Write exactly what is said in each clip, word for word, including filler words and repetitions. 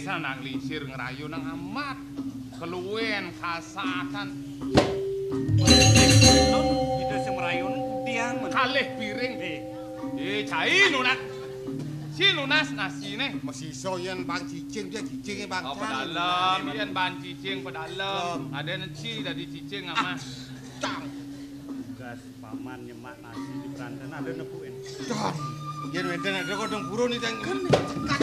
Sanang lingsir ngrayu nang amat. Keluwen kasatan. Nun, ida sing merayu nun kudiang, men. Kalih piring. Eh. Eh, cai nunas. Si nunas nasine. Masisa yen bang cicing dia cicing bang. Oh, cang. Pedalem, yen bang cicing pedalem. Lem. Ada neci dadi cicing amah. Cang. Tugas paman nyemak nasi di peranten ada nepuin. Don. Yen wenten ada kodong purun iki, Cang. Kan cekat.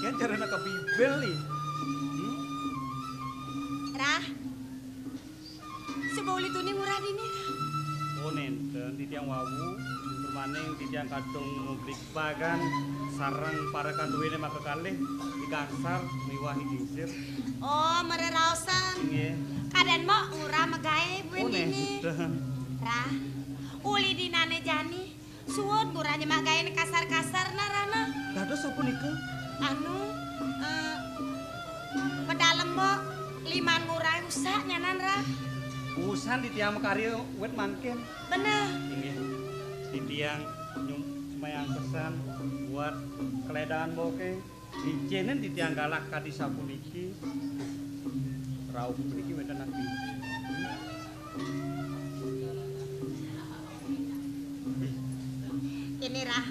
Kengken jarana ka Bibel, nih. Hmm? Rah. Suba uli tuni ngurah dini, Rah. Oh, nenten, titiang wau, permaning titiang kadung ngublik bagan sareng para kanduwene makakalih di Gangsar miwah di Gingsir. Oh, mareraosan. Inggih. Kaden mok ngurah magae buin dini. Oh, nenten. Rah, uli dinane jani. Suud ngurah nyemak gaene kasar-kasar nah, Rah nah. Dados sapunika? Anu, eh, pedalem mok liman ngurah usak nyanan, Rah. Usan titiang makarya wit mangkin. Bener. Inggih. Titiang nyum-, semayang pesan buat keledangan moke. Licinin titiang galak kadi sapuniki. Rauh puniki wenten napi? Ini, Rah.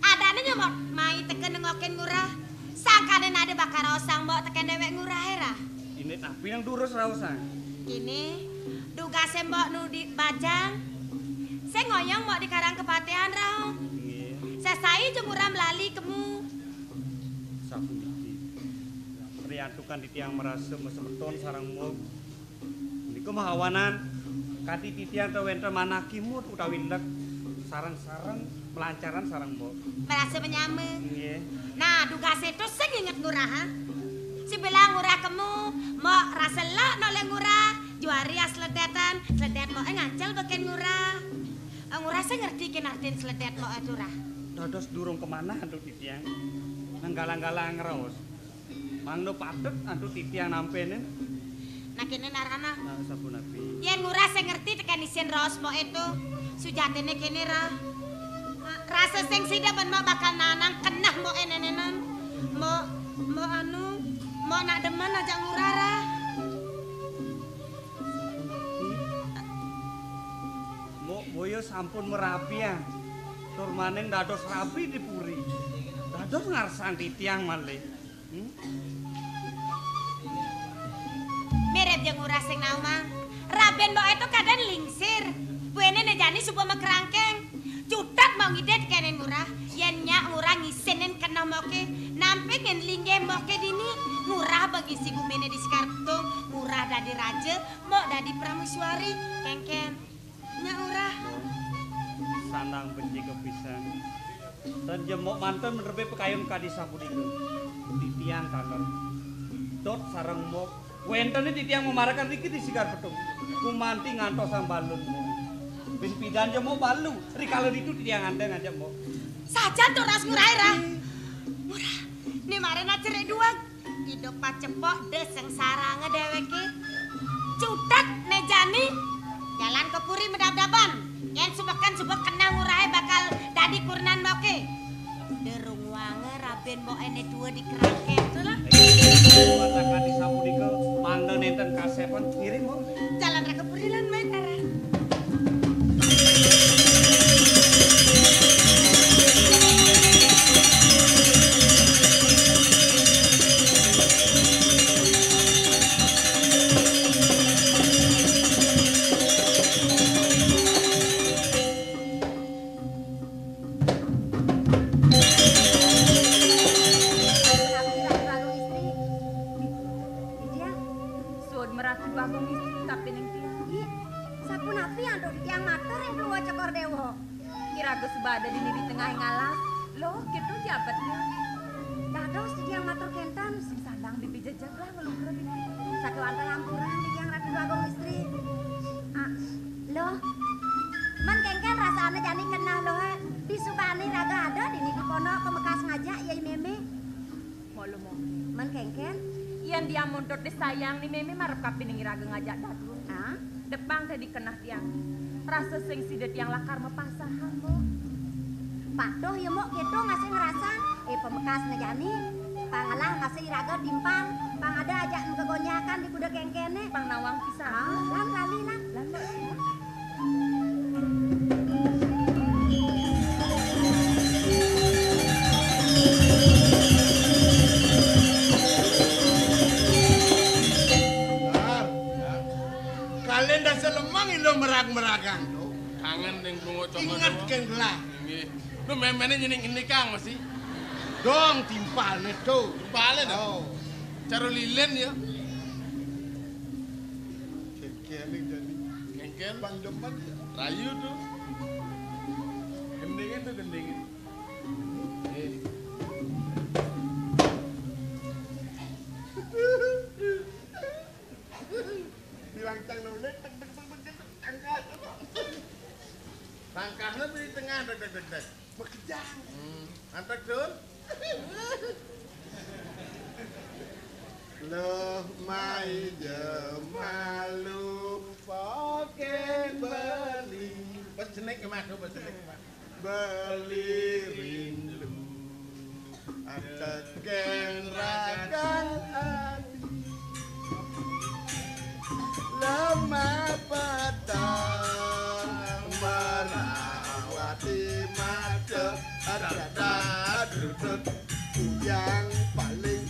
Adane nyomot mai teken nengokin ngurah. Sangkane nade bakal raosang mbok teken dewek ngurah, Rah. Ini napi nang durus raosang? Kini dugase mbok nu di bajang. Sing ngoyong mbok di Karang Kepatihan, Rah. Nggih. Sesai jeng ngurah melali kemu. Sapuniki. Riantukan titiang marasa masemeton sareng mbok. Punika mahawanan kanthi titiang ta wenten manah kimud utawi lek sareng-sareng malancaran sareng mbok. Marasa manyama. Nggih. Nah, dugase to sing inget ngurah, ha? Sibilang ngurah kemu, mbok rasa lek noleh ngurah, juari asledetan, sledet mboke ngancel beken ngurah. Eh, ngurah sing ngerti kinartin sledet mboke to, Rah. Dados durung kemanah antuk titiang. Nang galang-galang raos. Mangda patut antuk titiang nampenin. Nah, kene nah, Rah nah. Nah, sapunapi? Yen ngurah sing ngerti teken isin raos mboke to. Sujatine kene, Rah. Rasa sing sida ben mbok bakal nanang kenah mboke nenenan. Mbok, mbok anu, mbok nak demen ajak ngurah, Rah. Mbok boya sampun merabian. Tur maning dados rabi di puri. Dados ngarsang titiang malih. Hmm? Mirip jeng ngurah sing naomang. Raben mboke to kaden lingsir. Buene ne jani suba makrangkeng. Cutet mbok ngide tekenen ngurah. Yen nyak ngurah ngisinin keneh mboke. Nampi ngen linggih mboke dini. Ngurah ba ngisi gumine di Sikarpetung. Ngurah dadi raja. Mbok dadi prameswari. Kengken. Nyak ngurah. Sandang becik pisan. Tan jemok manten menerbe pekayun kadi sapunika. Titiang kangen. Dot sareng mbok. Wentene titiang memarakan riki di Sikarpetung. Kumanti ngantos sambalun mbok. Bin pidan jemok balu. Rikala ditu titiang andeng aja mbok. Sajan to ras ngurah, Rah. Ngurah. Ni mare na cerik duweg. Idup pacepok de sengsarane deweke. Cutet ne jani. Jalan ke puri medab-daban. Yen subeken subek kenang ngurahe bakal dadi kurenan mboke. De runguange raben mboke ne dua di kerangkeng. Tuh lah. Watakan di sapunika, mangda nenten kasepan ngiring, Mbok. Jalan Raka Puri lan main arah. Sapunapi Ratu Agung Istri? Widya, suud meratu Agung Istri kapining tiang. Ih, sapunapi antuk tiang matur ring Pluwa Cokor Dewa? Iraga subada dini di tengahing alas, Loh, gitu jabetnya. Dados titiang matur kénten, sing sandang bibi jejeg lah ngelugra bibi. Sakéwanten ampurang titiang Ratu Agung Istri. Ah, loh, mén kénkén rasané jani keneh loh, eh. Disubani raga ada dini di pondok pamekas ngajak yai mémé. Molo mongké. Mén kénkén? Yén tiang muntut disayang ni mémé marep kapining iraga ngajak dadur. Ah? Depang té dikenah tiang. Rasa sing sida tiang lakar mapasahan, Mbok. Patuh ya, Mbok, kéto masih ngrasa. Eh, pamekasné jani. Pang ngelah masih iraga timpal. Pang ada ajak gegonjakan di kuda kénkéné. Pang nawang pisan. Ah, lan lali lan. Lan, Mbok. Kalén dasa lemang ilo merag-meragan to. Kangen ning bungo congo. Inget kén gelah. Inggih. Lu méméné nyening ini kang masih. Dong timpalné to. Timpalné dah. Oh. Cara lilin ya. Kénkén jani. Kénkén. Pang demen ya. Rayu tuh. Gendingin tuh, gendingin. Eh. Bilang cang nulis, tek, tek, tek, tek, tek, angkat. Langkahnya di tengah, tek, tek, tek, tek. Makejang. Hmm. Antek, Dun. Loh, mai jemalu pokén beli. Pas jenek ke madu, pas jenek ke madu. Beli rindu. Tekén ragan ati. Lemah petang merawati mata. Ada-ada duduk yang paling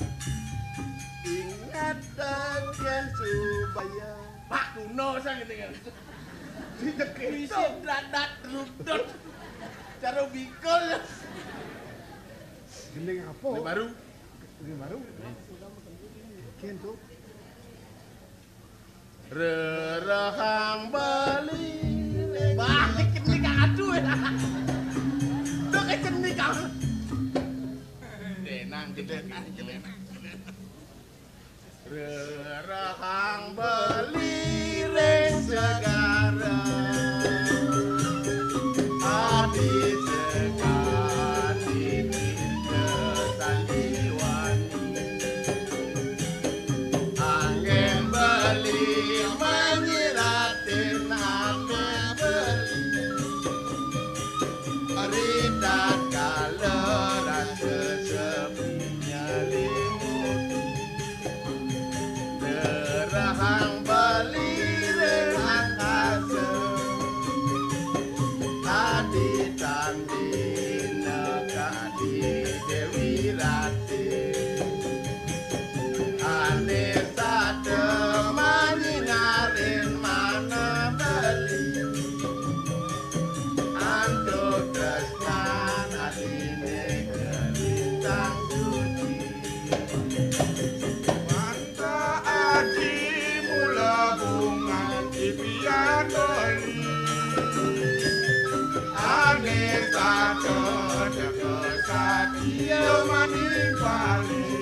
ingat tekén Subaya. Pak Kuno sang ini kan. Di tekén. Isi dadat rudut. Cara bikul. Gending apa? Ini baru. Ini baru. Kénto. Rerehang beli. Balik ini kang, aduh. Tuh keceni kang. Denang, denang, denang. Rerehang beli ring segara. Adi sekadi pinda sandiwani. Anggén beli manyiratin ame beli. Ri tatkala rasa sepi nyelimuti. Derehang beli ring angkasa. Adi tandina kadi Déwi Ratih. Ané sada manyinarin mana beli. Antuk tresnan atiné kalintang suci. Wanta adi mula bungan ipian beli. Ané sada teka satia manimpali.